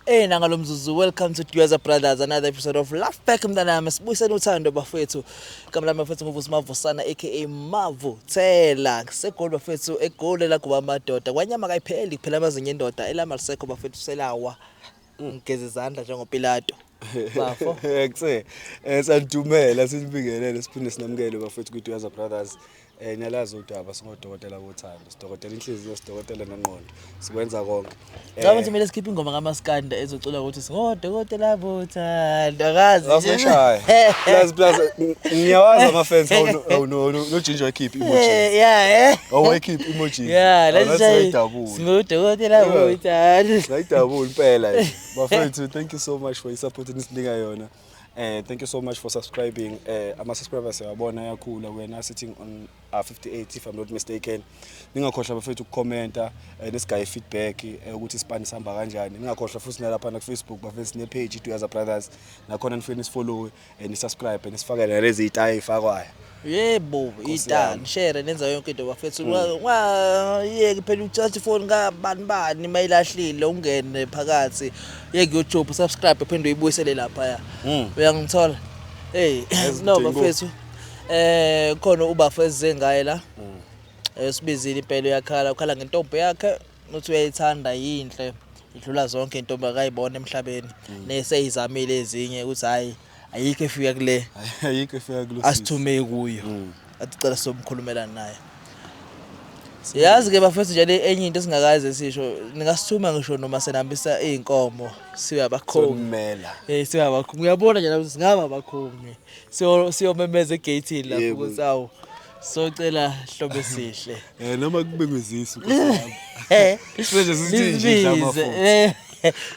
Hey nangalo mzuzu, welcome to Dueza Brothers, another episode of Love Back mntanami. Sibuyisene uthando bafethu. Igama lami bafethu nguVusi Mavusana aka Mavuthela. Ngisegoli bafethu, egoli lakuba amadoda. Kwanyama kayipheli, kuphela amazinyo endoda. Elami alisekho bafethu, selawa. Ngigeza izandla njengoPilato. Bafo. Ekse. Sanidumela sinibingelele siphinde sinamukele bafethu kwi-Dueza Brothers. Niyalazi udaba, singodokotela bothando. Sidokotela inhliziyo, sidokotela nengqondo. Sikwenza konke. Ngicabanga ukuthi kumele sikhiphe ingoma kaMaskanda ezocula ukuthi singodokotela bothando. Akazi. Asishaya. Plus plus ngiyawazi ama fans no ginger wayikhipha emojis. Yeah. Awayikhipha emojis. Yeah, let's say sayidabula. singodokotela bothando. Sayidabula impela nje. Bafethu, thank you so much for i-support enisinika yona. Thank you so much for subscribing. Ama subscribers siyabona ayakhula. We are now sitting on 58 if I'm not mistaken. Ningakhohlwa bafethu ukukhomenta, nisigaye feedback ukuthi isipani sihamba kanjani. Ningakhohlwa futhi nalapha na ku Facebook bafethu sine page iDuyaza Brothers. Nakhona nifike nisifollow, nisubscribe, nisifakele nalezi itayi ezifakwayo. Yebo, Nkosi ita, yami. share, nenza yonke into bafethu. Yeke phela uthatha ifoni kabani bani mayilahlile ungene phakathi. Yeke YouTube subscribe phinde uyibuyisele lapha. Uyangithola? Hey, Yazi no Mdengo. bafethu. Khona ubafo eze ngaye la. Sibizile impela, uyakhala, ukhala ngentombi yakhe, uthi uyayithanda, yinhle. Idlula zonke intombi akayibona emhlabeni. Neseyizamile ezinye ukuthi hayi, ayikho efika kule. Ayikho efika kulo sisi. Asithume kuyo. Athi cela somkhulumela naye. Yazi ke bafethu nje le enye into esingakaze sisho, ningasithuma ngisho noma senihambisa izinkomo, siyabakhongi. Sonimela. Siyabakhongi. Uyabona nje lapho singaba abakhongi. Siyomemeza egate lapho ukuthi awu socela hlobo esihle. Noma kube kwezisu Nkosi yami. Size sithi nje Nisibize, idla amafutha.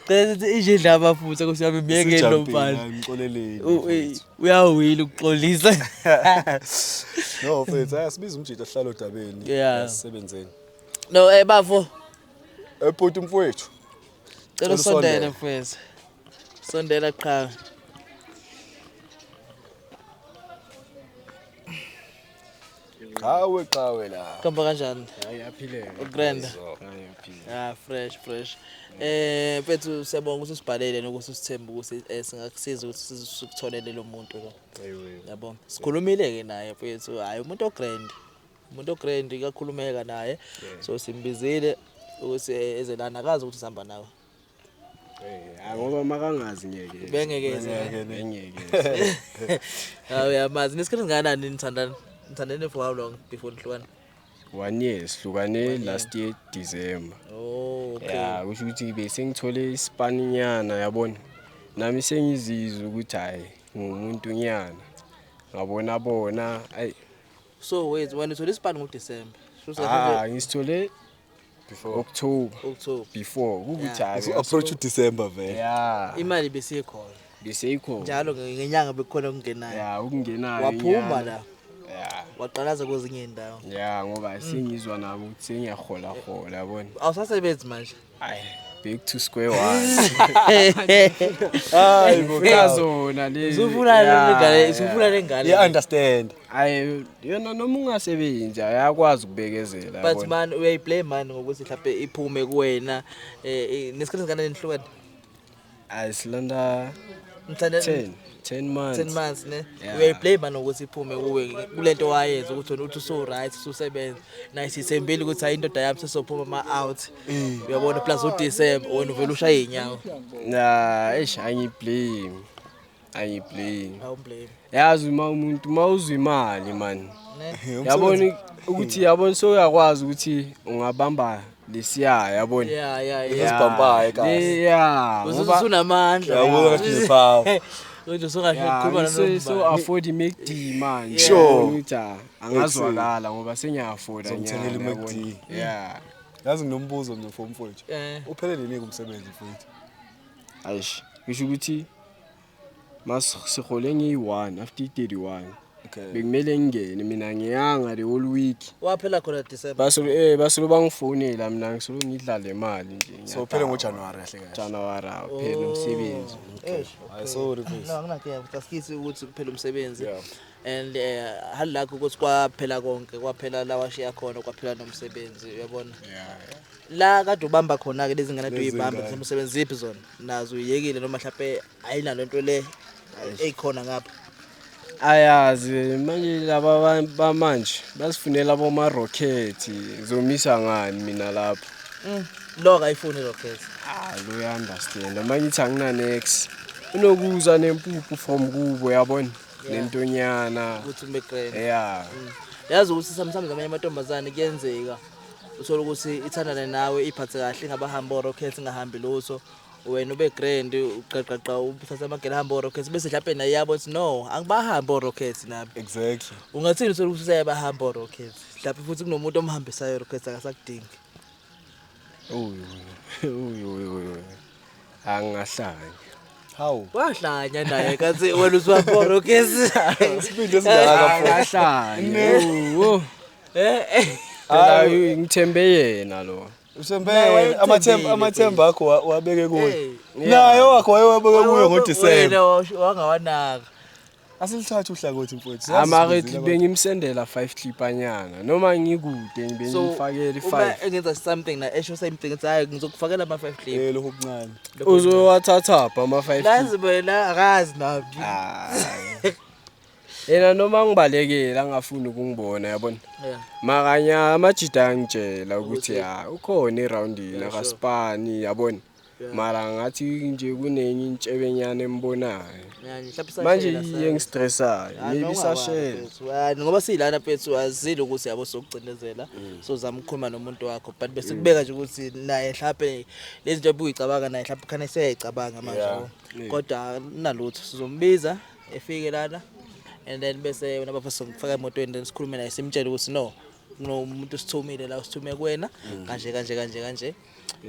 Cela sithi inje idla amafutha Nkosi yami, myekeni lo Sijumpile, mfana. hayi, ngixoleleni, mfethu. Uyawile ukuxolisa. No mfethu, ayasibiza umjita sihlala odabeni. Asisebenzeni. No, bafo. Bhuti mfowethu. Cela Cela usondele usondele. mfethu. Sondela qha. Qhawe qhawe la. Kuhamba kanjani? Hayi, aphileke. Ugrand. Hayi, aphileke. Fresh fresh. Mfethu siyabonga ukuthi usibhalele nokuthi usithembe ukuthi singakusiza ukuthi sikutholele lo muntu lo. Ewe. Yabo. Sikhulumile ke naye mfethu. Hayi, umuntu ogrand. Umuntu ogrand kakhulumeka naye. So simbizile ukuthi eze lana, akazi ukuthi sihamba nawe. Ngoba makangazi ngeke. Bengeke eze. Bengeke. Hayi, uyamazi. Nesikhathi singakanani nithandana? Nithandane for how long before nihlukana? 1 year, sihlukane last year December. Oh, okay. Yeah, kusho ukuthi bese ngithole isipaninyana yabona. Nami sengizizwe ukuthi hayi ngumuntu nyana. Ngabona bona, ayi. So wait, when uthole isipani ngoDecember? Shuthi Ngisithole Before. October. October. Before, ukuthi hayi. So approach December vele. Yeah. Imali besikhona. Besikhona. Njalo ngenyanga bekukhona okungenayo. Yeah, okungenayo. Waphuma inyanga. la. Yeah. Waqalaza kwezinye indawo. Yeah, ngoba sengizwa nami ukuthi sengiyahola hola yabona. Awusasebenzi manje. Hayi, back to square one. Hayi bo. Uyazona le. Usufuna le ngane, usufuna le ngane. Yeah, understand. Hayi, yona noma ungasebenzi ayakwazi ukubekezela But yabona. man, uyayiblame man ngokuthi mhlawumbe iphume kuwena. Nesikhathi singakanani nihlukene? Hayi, silanda Nithanda 10 months. 10 months ne. Yeah. Uyayiblame man ngokuthi iphume kuwe kulento wayenza ukuthi wena uthi usu right ususebenza. Naye sithembile ukuthi hayi indoda yami sesophuma ama out. Uyabona plus uDecember wena uvela ushaye inyawo. Na, eish, angiblame. Angiblame. Awumblame. Yazi uma umuntu mawuzwa imali man. Ne? Yabona ukuthi yabona soyakwazi ukuthi ungabamba lesiya yabona. Yeah, yeah, yeah. Uzibhampayo ekhaya. Yeah. Usuthi usunamandla. Yabona ngathi unepower. Uthi usungahle ukukhuluma So nanoma. afford i-McD manje. Sure. Yabona ukuthi, angazwakala ngoba sengiya-afforda Uzomthengela nyana, i-McD. yabona. Yeah. Yazi nginombuzo mina for mfowethu. Uphelele nini umsebenzi mfowethu? Eish, ngisho ukuthi mas sihole ngiyi-1 after i-31. Okay. Bekumele ngingene mina ngiyanga the whole week. Waphela khona December. Basolo basolo bangifonela mina ngisolo ngidla le mali nje. So uphele ngoJanuary kahle kahle. January awuphele umsebenzi. Eish. Hayi, sorry mfowethu. No, anginankinga, asikisi ukuthi kuphele umsebenzi. Yeah. And halakho ukuthi kwaphela konke, kwaphela la washiya khona, kwaphela nomsebenzi, uyabona. Yeah. La kade ubamba khona ke lezi ngane Lezi uyibamba ngane. mhlawumbe umsebenzi ziphi zona? Nazo uyekile noma mhlawumbe ayinalo into le eyikhona ngapha. Ayazi manje laba bamanje basifunela boma rocket ngizomisa ngani mina lapho. Lo akayifuni rocket. Ah, lo uya understand. Manje ngithi angina nex. Unokuza nempuphu from kubo yabona. Yeah. Nentonyana. Ukuthi ube grand. Yeah. Yazi ukuthi sometimes amanye amantombazane kuyenzeka uthola ukuthi ithandane nawe iphathe kahle ingabahamba o-rocket ingahambi lutho, wena ube grand uqaqaqa uthatha amagele ahambe o-rocket, bese mhlawumbe naye yabo ukuthi no, angibahambi o-rocket nami. Exactly. Ungathini uthola ukuthi useyabahamba o-rocket, mhlawumbe futhi kunomuntu omhambisayo rocket akasakudingi. Uy uy uy uy. Angahlanya. How? Wahlanya naye kathi wena usuhamba o-rocket. Isibindi esingaka mfo. Angahlanya. Oh. Eh. Phela ngithembe yena lo. Uthembe Naye wena amathemba uthembile, amathemba akho wabeke kuye. Hey. Naye wakho wayewabeke kuye ngoDecember. Wena wangawanaka. Asilithathe uhlangothi mfowethu. Amare bengimsendela 5 clipanyana noma ngikude ngibe So ngifakele uma 5. engenza something na esho same thing ethi hayi ngizokufakela ama 5 clip. Eh lokho kuncane. Uzowathatha pha ama 5. Lazi wena akazi nami. Yena noma ngibalekela angafuni ukungibona yabona. Yeah. Makanya amajida angitshela ukuthi Ukuthi- ya ukhona eroundini Yeah, sure. akaspani yabona. Yeah. Mara ngathi nje kunenye intshebe embonayo. Yeah, mhlawumbe Manje isashela, iye sazi. ngistressayo. Ah, Maybe noma isashela. mfethu. Ah, ngoba siyilana mfethu azile ukuthi yabo sokucindezela sozama ukukhuluma nomuntu wakho, but bese kubeka nje ukuthi naye mhlawumbe lezi zinto obuyicabanga naye mhlawumbe khane seyayicabanga manje Yeah. yabo. Kodwa nalutho sizombiza efike lana and then bese wena bafo sizomfaka emotweni then sikhulume naye simtshele ukuthi no kunomuntu sithumile la, usithume kuwena kanje kanje kanje kanje,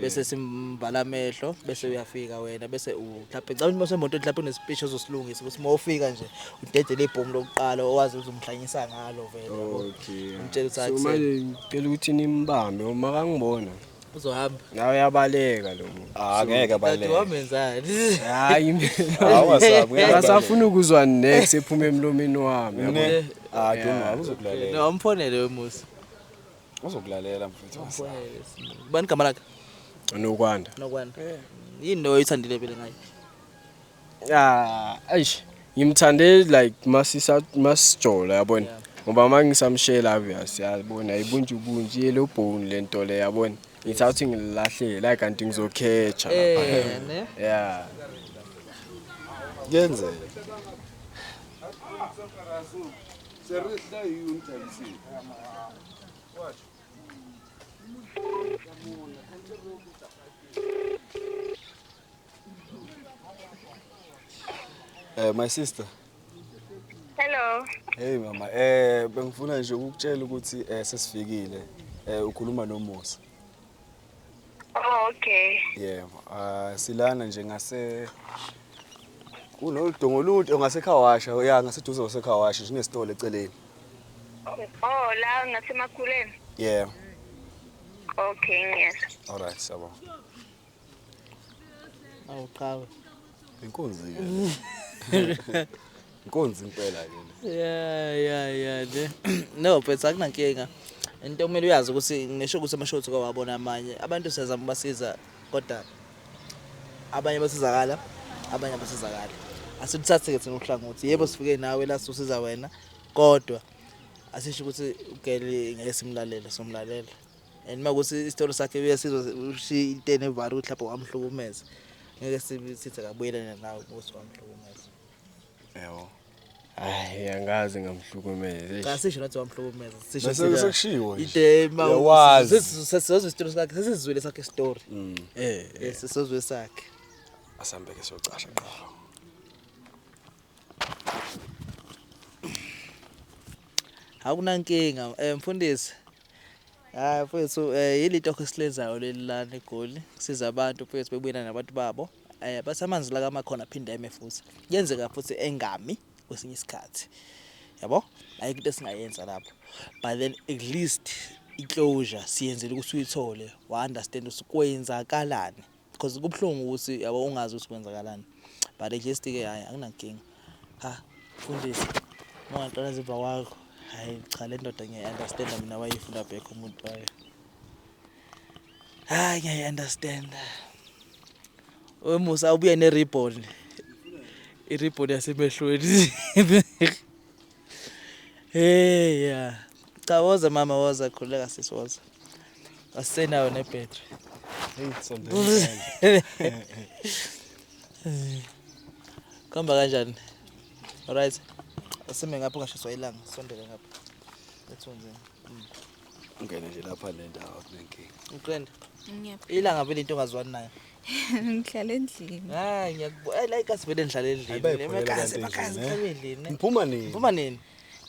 bese simvala amehlo bese uyafika wena bese mhlawumbe ngicabanga ukuthi mase mhlawumbe unespeech ozosilungisa ukuthi uma ufika nje udedele ibhomu lokuqala owazi ukuthi umhlanyisa ngalo vele yabo. Okay. Umtshele ukuthi So akusele. manje ngicela ukuthi nimbambe uma kangibona. Uzohamba. Nawe uyabaleka lo muntu. Ah ngeke Kanti abaleke. wamenzani? Hayi. Awasabi ngeke. Akasafuni ukuzwa next ephuma emlomeni wami yabo. Ne. Ah don't worry uzokulalela. No, amfonele wemusi. Uzokulalela mfowethu. Amfonele. Bani igama lakhe? Nokwanda. Nokwanda. Yini lo oyithandile phela ngaye? Ah, eish. Ngimthande like masisa masijola yabona. Yeah. Ngoba mangisamshela obvious yabona ibunju bunju yellow bone lento le yabona. Ngithatha ngilahle la kanti ngizokhetha lapha. Eh, ne? Yeah. Kuyenzeka. My sister. Hello. Hey mama, bengifuna nje ukukutshela ukuthi sesifikile. Ukhuluma noMusa. Oh, okay. Yebo. Silana nje ngase kunoludongo olude ngasekhawasha, ya ngaseduze kwasekhawasha nje kunesitolo eceleni. Oh, la ngasemakhuleni. Yebo. Okay, ngiyezwa. All right, siyabonga. Awu qhawe. Inkunzi ke. Inkunzi impela ke le. Yeah. Ne. No, but akunankinga. Into okumele uyazi ukuthi ngisho ukuthi ama-shots kwawabona amanye. Abantu siyazama ukubasiza kodwa abanye basizakala, abanye abasizakali. Asiluthathe ke thina uhlangothi. Yebo sifike nawe la sosiza wena kodwa asisho ukuthi ugele ngeke simlalele, somlalela. And makuthi isitori sakhe uyasizwa ushiya into enevalo ukuthi lapho wamhlukumeza. Ngeke sithi akabuyelane nawe ukuthi wamhlukumeza. Yebo. Hayi angazi ngamhlukumeza. Cha sisho nathi wamhlukumeza. Sisho Bese thina- sekushiwo nje. Into ema Uyawazi. sesizwe isitori sakhe, sesizwile sakhe story. Eh. Yes, sesizwe sakhe. Asambe ke siyocasha qala. Akunankinga, mfundisi. Hayi mfethu, yili tokho esilenzayo leli lana eGoli. Kusiza abantu mfethu bebuyelana nabantu babo. Bathi amanzi la kamakhona aphinde eme futhi. Kuyenzeka futhi engami kwesinye isikhathi. Yabo? Ayikho into esingayenza lapho. But then at least i-closure siyenzele ukuthi uyithole, wa-understand ukuthi kwenzakalani. Because kubuhlungu ukuthi yabo ungazi ukuthi kwenzakalani. But at least ke hayi akunankinga. Ha, mfundisi. Mawaqala zimva kwakho. Hayi cha, le ndoda ngiyayi-understanda mina, wayifuna back umuntu wayo. Hayi, ngiyayi-understanda. Wemusa ubuye ne-ribbon. I-ribbon yasemehlweni. Hey yeah. Cha, woza mama, woza, khululeka sisi, woza. Asisenayo nebhetri. Hey, sondela. Kuhamba kanjani? Alright. Asime ngapha, ungashiswa ilanga, sondele ngapha. Ethunzini. Ungene nje lapha nendawo, akunenkinga. Uqenda. Ngiyaphila. Ilanga vele into ongazwani nayo. Ngihlala endlini. Hayi, ngiyakubo. Hey, la ikasi vele ngihlala endlini. Hayi, bayipholela Emakasi, abantu emakasi endlini, eh? ngihlala endlini. Ngiphuma nini? Ngiphuma nini?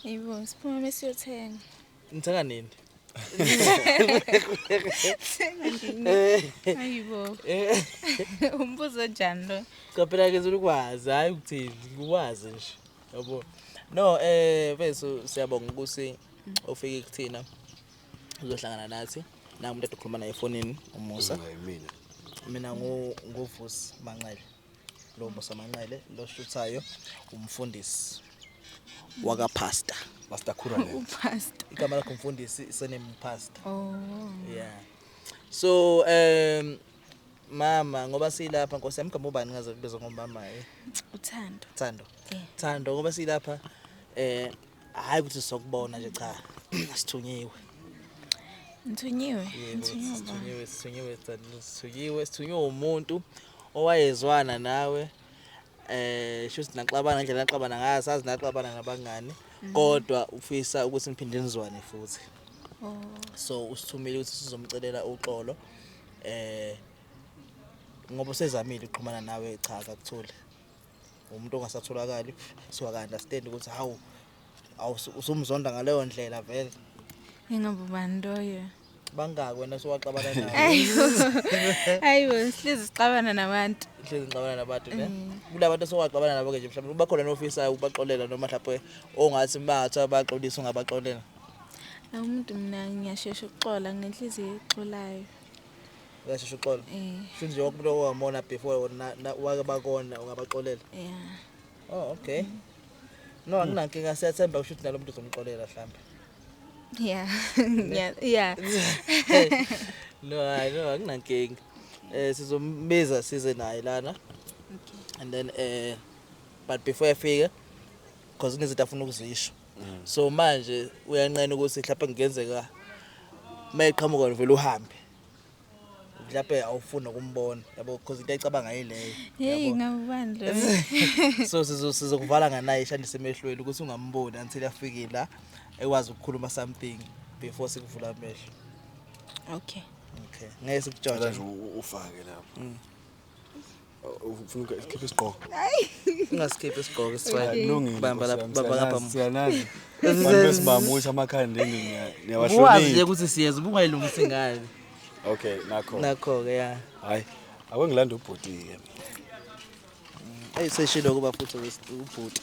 Yebo, siphuma mesiyothenga. Ngithenga nini? Thenga nini? Hayibo. Umbuzo njani lo? Cha phela ke ukwazi, hayi ukuthini, ngikwazi nje. Yabo. No, bese siyabonga ukuthi ufike kuthina. Uzohlangana nathi. Na umuntu okhuluma naye efonini, uMusa. Hayi mina. Mina nguVusi Manqele. Lo Musa Manqele lo shuthayo, umfundisi waka pastor. Master Khurane. Upastor. Igama lakho umfundisi, surname pastor. Oh. Yeah. So mama, ngoba silapha, Nkosi yami, igama ubani, ngaze kubizwa ngomama eh? Uthando. Thando. Yeah. Thando, ngoba silapha hayi ukuthi sokubona nje, cha, sithunyiwe. Ngithunyiwe. Yebo, Ngithunyiwe ubani? sithunyiwe, sithunyiwe, Thando, sithunyiwe, sithunyiwe umuntu owayezwana nawe. Shuthi naxabana ngendlela naxabana ngayo, sazi naxabana nabangani, kodwa ufisa ukuthi niphinde nizwane futhi. Oh. So usithumile ukuthi sizomcelela uxolo. Ngoba usezamile ukuxhumana nawe, cha, akakutholi. Umuntu ongasatholakali, so aka understand ukuthi hawu, usumzonda ngaleyo ndlela vele. Ingabe ubani loyo? Bangaki wena sowaxabana nawe? Ayibo. Ayibo, sihlezi sixabana nabantu. Hlezi ngixabana nabantu ne. Kulabantu osowaxabana nabo ke nje, mhlawumbe bakhona nofisayo ukubaxolela, noma mhlawumbe ongathi matha baxolisa, ungabaxolela? Umuntu mina ngiyashesha ukuxola, nginenhliziyo exolayo. Uyashesha uxola. Eh. Futhi nje wonke umuntu owamona before wake bakona, ungabaxolela? Yeah. Oh, okay. No, anginankinga, siyathemba kusho ukuthi nalo muntu uzomxolela mhlawumbe. Yeah. Yeah. No, hayi, no, akunankinga. Sizombiza size naye lana. Okay. And then but before efika, because kunezinto afuna ukuzisho. So manje uyanqena ukuthi mhlawumbe kungenzeka mayeqhamuka vele uhambe. Mhlawumbe awufuni ukumbona, yabo, because into ayicabanga yileyo. Hey, Yabo. ngabe ubani loyo? So sizokuvala nganaye ishandise emehlweni ukuthi ungamboni until afike la ekwazi ukukhuluma something before sikuvula amehlo. Okay. Okay. Ngeke Cela sikujoje. nje ufake lapho. Ufuna ukukhipha isigqoko? Ungasikhiphi isigqoko, sifake. Kulungile. Bamba lapha, bamba ngapha. Siyanazi. Abantu besimame ukuthi amakhanda endlini Uwazi nje niyawahlonipha. ukuthi siyeza, ubungayilungisi ngani. Okay, nakho. Nakho ke, ya. Hayi, ake ngilande ubhuti ke. Ayi, seshilo kuba futhi ubhuti.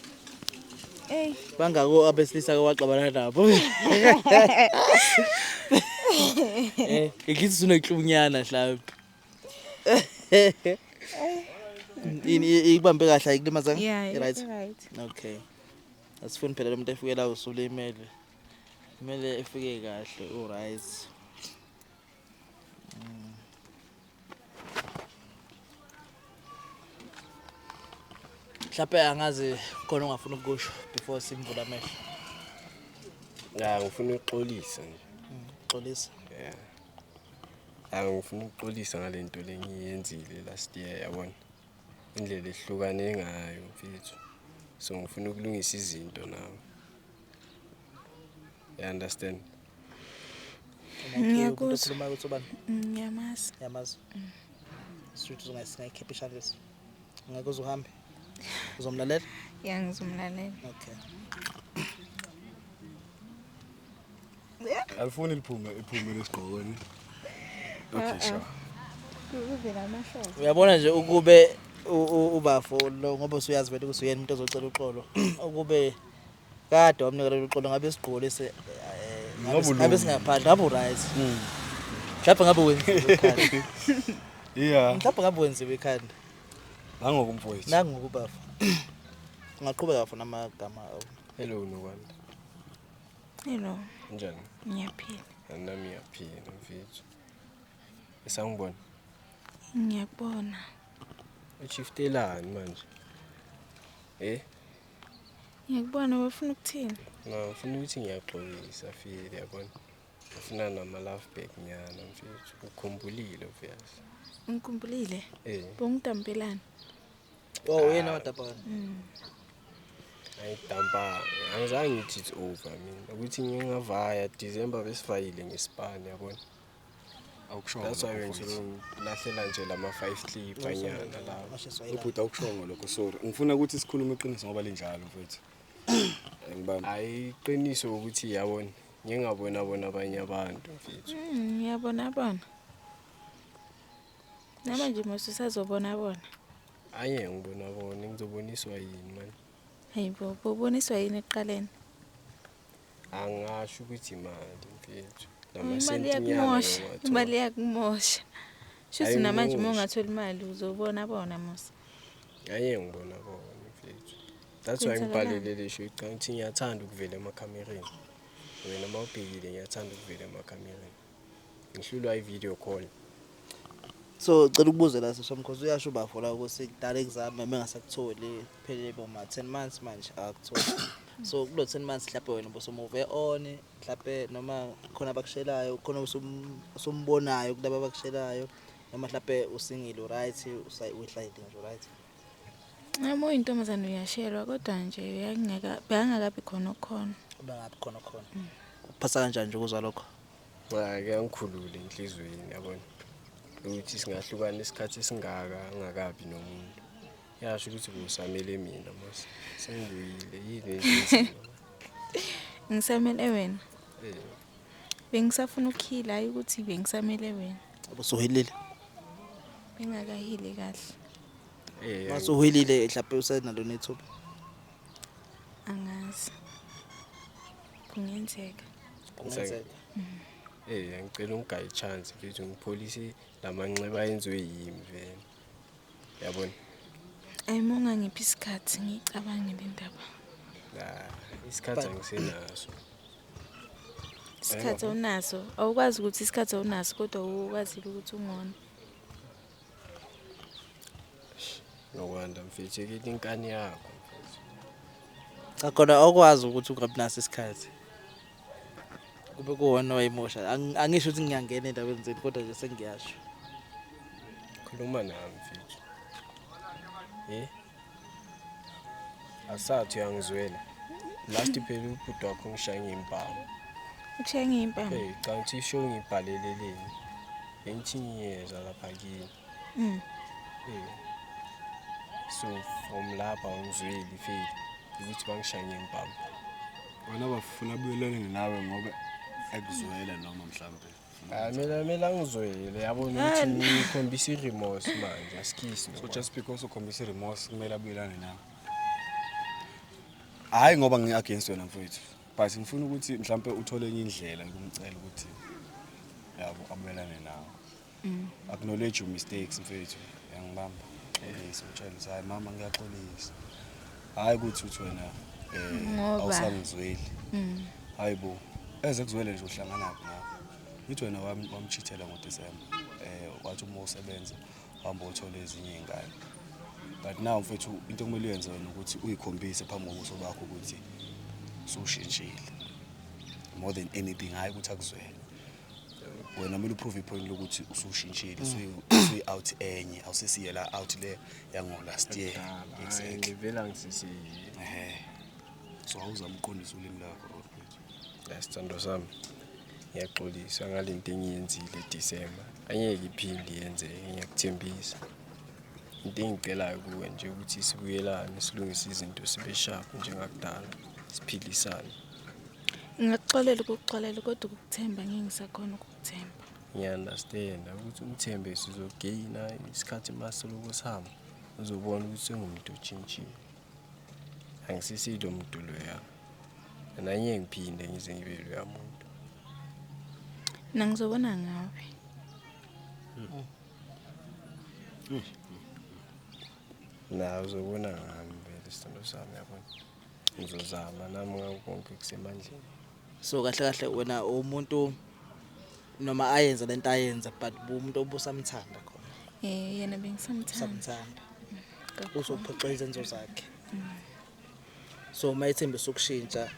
Hey. Bangako abesilisa ke waxabana nabo? Ngithi uneklunyana mhlawumbe. Ini ikubambe kahle, ayikulimazanga? Yeah, Right. it's right. Okay. Asifuni phela lo muntu efike la usulimele. Kumele efike kahle, u right. Mhlawumbe angazi khona ongafuna ukusho before simvula amehlo. Ya, ngifuna ukuxolisa nje. Xolisa. Yeah. Ya, ngifuna ukuxolisa ngale nto le ngiyenzile last year, yabona. Indlela ehlukane ngayo mfethu. So ngifuna ukulungisa izinto nawe. You understand? Umuntu Ngiyakuzwa. okhulumayo ukuthi ubani? Ngiyamazi. Yamazi. Shuthi ungayikhipha ishandlesi. Ngeke uze uhambe. Uzomlalela? Yeah, ngizomlalela. Okay. Alifuni liphume, iphume lesigqoko ni. Okay, sure. Kuvela amahlobo. Uyabona nje ukube ubafo lo, ngoba usuyazi vele ukuthi uyena umuntu ozocela uxolo. Ukube kade wamnika lolu xolo, ngabe isigqoko lesi Ngabe ngabe ulungile. singaphandle, ngabe uright. Mhlawumbe ngabe wenziwe ikhanda. Yeah. Mhlawumbe ngabe wenziwe ikhanda. Nangoku mfowethu. Nangoku bafo. Ungaqhubeka funa amagama. Hello Nokwanda. Hello. Njani? Ngiyaphila. Nami ngiyaphila mfethu. Esangibona. Ngiyakubona. Ushiftelani manje? Eh? Ngiyakubona, ufuna ukuthini? No, ngifuna ukuthi ngiyaxolisa file yabona. Ngifuna nama love back nyana mfethu. Ukhumbulile obvious. Ngikhumbulile. Eh. Bongitampelana. Oh, uyena wadabana. Ayidampa. Angizange ngithi it's over mina. Ukuthi ngingavaya December besivayile ngespan yabona. Awukushongo. That's why lokho, mfowethu. ngizolahlela nje lama 5 clip anyana lawo. Ubhuti awukushongo lokho, sorry. Ngifuna ukuthi sikhulume iqiniso ngoba linjalo mfowethu. Ngibamba. Ayiqiniso ukuthi yabona ngingabona bona abanye abantu mfethu. Ngiyabona bona. Namanje mos usazobona bona. Aye ngibona bona ngizoboniswa yini manje? Hayibo, boboniswa yini ekuqaleni? Angasho ukuthi imali mfethu. Imali iyakumosha, imali iyakumosha. Shuthi namanje uma Ayimosha. ungathola imali uzobona bona mos. Aye ngibona bona mfethu. That's why Kwenzakalani? ngibhalele lesho icanga ukuthi ngiyathanda ukuvela emakhamereni. Wena mawubhekile ngiyathanda ukuvela emakhamereni. Ngihlulwa i-video call. So cela ukubuza la sisomkhosi, uyasho ubafo la ukuthi kudala exam mengasakutholi, phelele boma 10 months manje akakutholi. So kulo 10 months mhlawumbe wena ubusumuve on, mhlawumbe noma khona abakushelayo, khona usumbonayo kulabo abakushelayo, noma mhlawumbe usingile right, uyihlalile nje right. Noma uyintombazane uyashelwa kodwa nje uyangeka bengakabi khona khona. Ubengabi khona khona. Uphatha kanjani nje ukuzwa lokho? Cha, kuyangikhulula enhlizweni yabona. Ukuthi singahlukana isikhathi esingaka angakabi nomuntu. Yasho ukuthi kusamele mina mos. Sengibuyile yini nje. Ngisamele wena. Eh. Bengisafuna ukukhila hayi ukuthi bengisamele wena. Ubusuhilile. Bengakahili kahle. Eh. Masuhilile mhlawumbe usenalo nethuba. Angazi. Kungenzeka. Kungenzeka. Eh, ngicela ungigaye chance mfethu ngipholise lamanxeba ayenziwe yimi vele. Yabona? Ayimonga ngiphi isikhathi ngicabange le ndaba. La isikhathi angisenaso. Isikhathi awunaso, awukwazi ukuthi isikhathi awunaso kodwa ukwazile ukuthi ungona. Nokwanda mfethu ekithi inkani yakho mfethu. Cha khona awukwazi ukuthi ungabi naso isikhathi. Kube kuwona wayimosha. Angisho ukuthi ngiyangena endabeni zenu kodwa nje sengiyasho. Khuluma nami mfethu. Eh? Asathi uyangizwela. Last phela ubhuti wakho ngishaya ngempawu. Ukushaya ngempawu. Hey, cha ngithi ishow ngibhaleleleni. Bengithi ngiyeza lapha kini. Eh. So from lapha ungizweli feli ukuthi bangishaya ngempawu. Wena bafuna buyelane nawe ngoba ekuzwela noma mhlambe. Ah, mina angizwele yabona ukuthi ngikhombisa i-remorse manje asikisi. So just because ukhombisa i-remorse kumele abuyelane nawe. Hayi ngoba ngi-against wena mfowethu. But ngifuna ukuthi mhlambe uthole enye indlela yokumcela ukuthi yabo abuyelane nawe. Acknowledge your mistakes mfowethu. Uyangibamba. Xolisa, utshele ukuthi hayi mama ngiyaxolisa. Hayi ukuthi uthi wena Ngoba- awusangizweli. Hayi bo. Eze kuzwele nje uhlanganaphi nawe. Ngithi wena wamchithela ngoDecember. Wathi uma usebenza wahamba uthola ezinye izingane. But now mfethu into okumele uyenze wena ukuthi uyikhombise phambi kobuso bakho ukuthi usushintshile. More than anything hayi ukuthi akuzwele. Wena kumele uprove ipoint lokuthi usushintshile, usuyi out enye, awusesiyela out le yango last year. Exactly. Ngivela ngisisi. Ehhe. So awuzama uqondisa ulimi lakho mfethu. Sithando sami. Ngiyaxolisa ngalento engiyenzile December. Angeke iphinde yenzeke, ngiyakuthembisa. Into engicelayo kuwe nje ukuthi sibuyelane, silungise izinto sibe sharp njengakudala, siphilisane. Ngingakuxolela ukukuxolela kodwa ukukuthemba ngeke ngisakhona ukukuthemba. Ngiya-understand ukuthi umthembe sizogeyina isikhathi masoloko sihamba. Uzobona ukuthi sengumuntu otshintshile. Angisisilo muntu loya. Nanye ngiphinde ngize ngibe loya muntu. Mina ngizobona ngawe. Na uzobona ngami vele sithando sami yabona. Ngizozama nami ngako konke kusemandleni. So kahle kahle wena umuntu noma ayenza lento ayenza, but umuntu obusamthanda khona? Yena bengisamthanda. Usamthanda. Kakhulu. Uzophoxa izenzo zakhe. So uma ethembisa ukushintsha,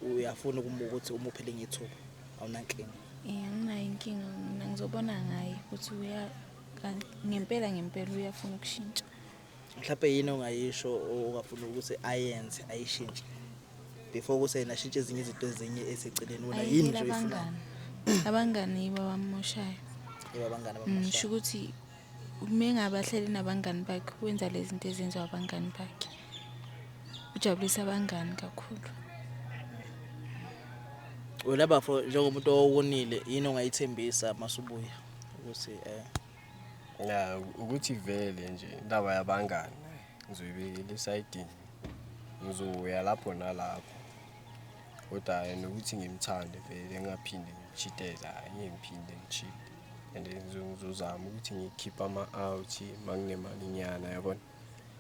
uyafuna ukuthi umuphe elinye ithuba, awunankinga? Anginayo inkinga, mina ngizobona ngaye ukuthi uya ngempela ngempela uyafuna ukushintsha. Mhlawumbe yini ongayisho ongafuna ukuthi ayenze ayishintshe before ukuthi yena ashintshe ezinye izinto ezinye eseceleni? Wena yini Ayekele nje oyifunayo? abangani. Abangani yibo abamoshayo. Yibo abangani Sho abamoshayo? ukuthi uma engabe ahleli nabangani bakhe, wenza lezi zinto ezenziwa abangani bakhe. Ujabulisa abangani kakhulu. Wena bafo, njengomuntu owonile, yini ongayithembisa masubuya ukuthi Ya, ukuthi vele nje indaba yabangani ngizoyibekela esayidini, ngizoya lapho nalapho, kodwa hhayi nokuthi ngimthande vele ngingaphinde ngimcheatele, hhayi ngeke ngiphinde ngi-cheat. And ngizozama ukuthi ngikhiphe ama-out uma kunemalinyana, yabona,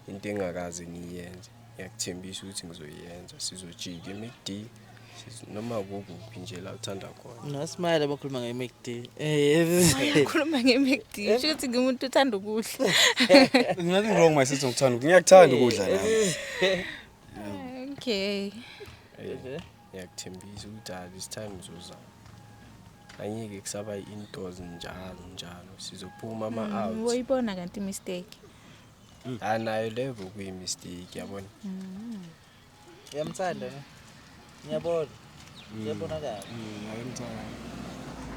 into engakaze ngiyenze ngiyakuthembisa ukuthi ngizoyenza. Sizojika e-McD, noma kukuphi nje la uthanda khona. No smile abakhuluma nge-McD. Ukhuluma nge-McD, sho ukuthi ngimuntu uthanda ukudla. There's nothing wrong, my sister, ngokuthanda. Ngiyakuthanda ukudla nami. Okay. Ngiyakuthembisa ukuthi hhayi, this time ngizozama, angeke kusaba i-indoors njalo njalo, sizophuma ama-out. Woyibona kanti mistake. Hhayi, nayo leyo kuyi-mistake, yabona. Uyamthanda ne? Ngiyabona. Ngiyabonakala. Ngiyamthanda.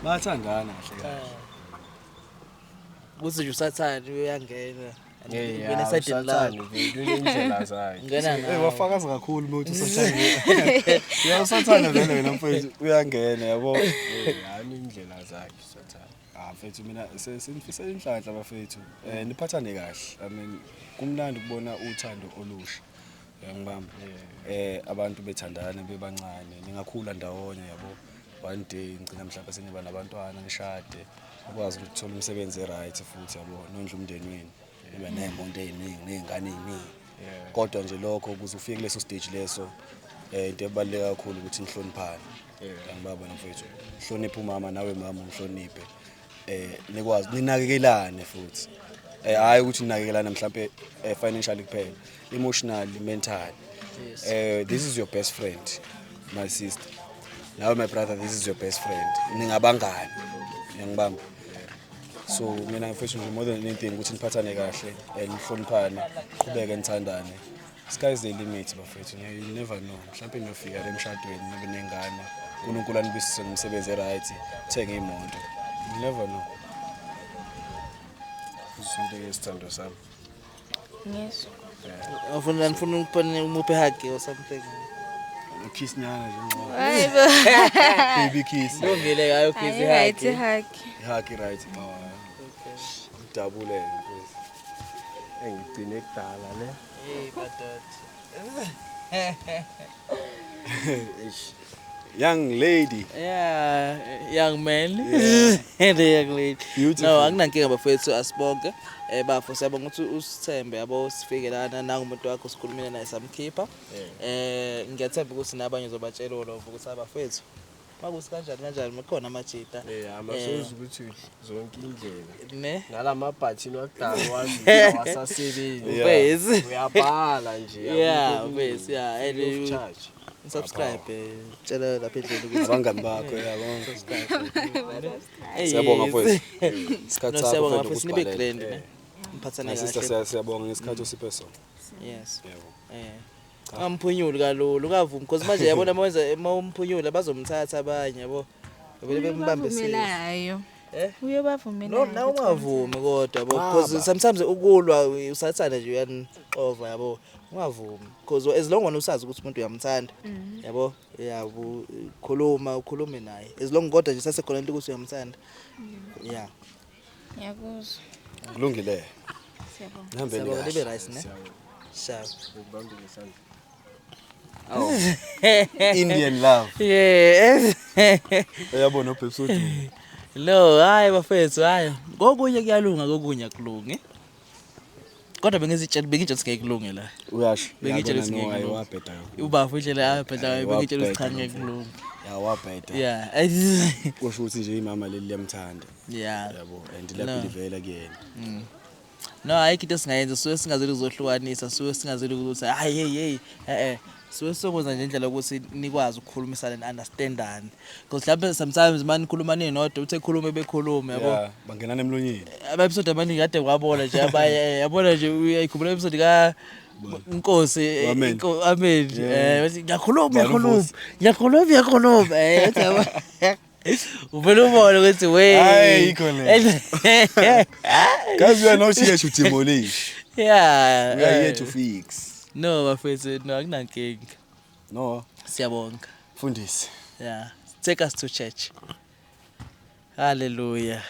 Bayathandana kahle kahle. Kuthi nje usathane uyangena. Yeah, Ungena esayidini usathane lakho. vele unendlela zakhe. Ungena Eh, ngawe. wafakaza kakhulu uma uthi usathane. Ya, usathane vele wena mfethu uyangena, yabo. Hhayi, unendlela zakhe usathane. Ah mfethu, mina senifisela inhlanhla bafethu. Niphathane kahle. I mean, kumnandi ukubona uthando olusha. Uyangibamba. Abantu bethandana bebancane, ningakhula ndawonye, yabo. One day ngicina mhlawumbe seniba nabantwana, nishade. Ukwazi ukuthola umsebenzi e-right futhi, yabo, nondla umndeni wenu. Nibe ney'moto ey'ningi, ney'ngane ey'ningi. Kodwa nje lokho, ukuze ufike kuleso stage leso, into ebaluleke kakhulu ukuthi nihloniphane. Angibaba mfethu. Hlonipha umama, nawe mama umhloniphe. Nikwazi ninakekelane futhi. Hayi ukuthi ninakekelana mhlambe financially kuphela, emotionally, mentally. This is your best friend, my sister. Nawe my brother, this is your best friend. Ningabangani. Ngiyangibamba. So mina mfethu nje, more than anything, ukuthi niphathane kahle, nihloniphane, qhubeke nithandane. Sky is the limit bafethu. You never know. Mhlawumbe niyofika la emshadweni nibe nengane. uNkulunkulu anibusise ngomsebenzi e-right, thenge imoto. You never know. Izinto esithando sami. Ngiyezwa. Ufuna nifuna ukupane umuphe hug or something? Kiss nyana nje ncane. Hayi bo. Baby kiss. Lungile ngayo kiss. Hayi, right hug. hug. Hug right. Oh. Ujabulele mfethu. Engigcine kudala ne. Hey madoda. Young lady. Yeah, young man. The young lady. Beautiful. No, anginankinga bafethu, asibonke. Bafo, siyabonga ukuthi usithembe, yabo, sifike lana nangumuntu wakho, sikhulumile naye samkhipha. Ngiyathemba ukuthi nabanye uzobatshela lokho ukuthi abafethu makuthi kanjani kanjani makhona amajita. Amasozi ukuthi zonke indlela. Ne? Nalamabhathini wakudala wazi awasasebenzi. Mfethu. Uyabhala nje. Yeah, akukho mfethu, yeah, and free of charge. Subscribe, tshela lapha endlini ukuthi Abangani bakho, yabo. Hey, Siyabonga yes. mfethu. Isikhathi No, sakho siyabonga mfethu mfethu, nibe ukusibhalela. grand ne. Niphathane My sister, kahle. siyabonga ngesikhathi osiphe sona. Yes. Yebo. Ungamphunyuli kalula, ungavumi because manje yabona mawenza mawumphunyula bazomthatha abanye, yabo. Vele bembambe sisi. Uyobavumelayo. Eh? Uyobavumelayo. No, na ungavumi kodwa, yabo, because Baba. sometimes ukulwa usathana nje uyanixova, yabo. Ungavumi because as long wena usazi ukuthi umuntu uyamthanda, yabo, yabo, khuluma ukhulume naye. As long kodwa nje sasekhona into ukuthi uyamthanda. Yeah. Ngiyakuzwa. Kulungile. Siyabonga. Nihambeni Siyabonga, kahle. nibe right ne. Sharp. Ukubambe ngesandla. Indian love. Yeah. Uyabona uBhebs. No, hayi bafethu, hayi. Kokunye kuyalunga, kokunye akulungi. Kodwa bengizitshela, bengitshela ukuthi ngeke kulunge la. Uyasho. Bengitshela Yabona, ukuthi no, ngeke hayi, kulunge. wabheda kakhulu. Ubafo indlela abheda ngayo, Hayi, bengitshela ukuthi cha, wabheda ngeke kulunge. Ya, wabheda. Kusho ukuthi nje imama leli liyamthanda. Yabo, and No. liyabhilivela kuyena. No, ayikho into esingayenza, suke singazeli ukuzohlukanisa, suke singazeli ukuthi hayi, hey hey, suke sokwenza nje indlela yokuthi nikwazi ukukhulumisana ni-understandane, because mhlawumbe sometimes uma nikhuluma ninodwa, uthi ekhulume bekhulume, yabo. Yeah, bangenana emlonyeni. Ama-episode amaningi kade kwabona nje abanye, yabona nje, uyayikhumbula episode ka Nkosi, Amen. Amen. Yeah. Bathi, ngiyakhuluma, Bani ngiyakhuluma, uVusi? ngiyakhuluma, ngiyakhuluma, uthi yabo, uvele ubone ukuthi we Hayi, ayikho le. Guys, we are not here to demolish. We are here to fix. No bafethu, no, akunankinga. No, Siyabonga. Mfundisi. Yeah, take us to church. Hallelujah.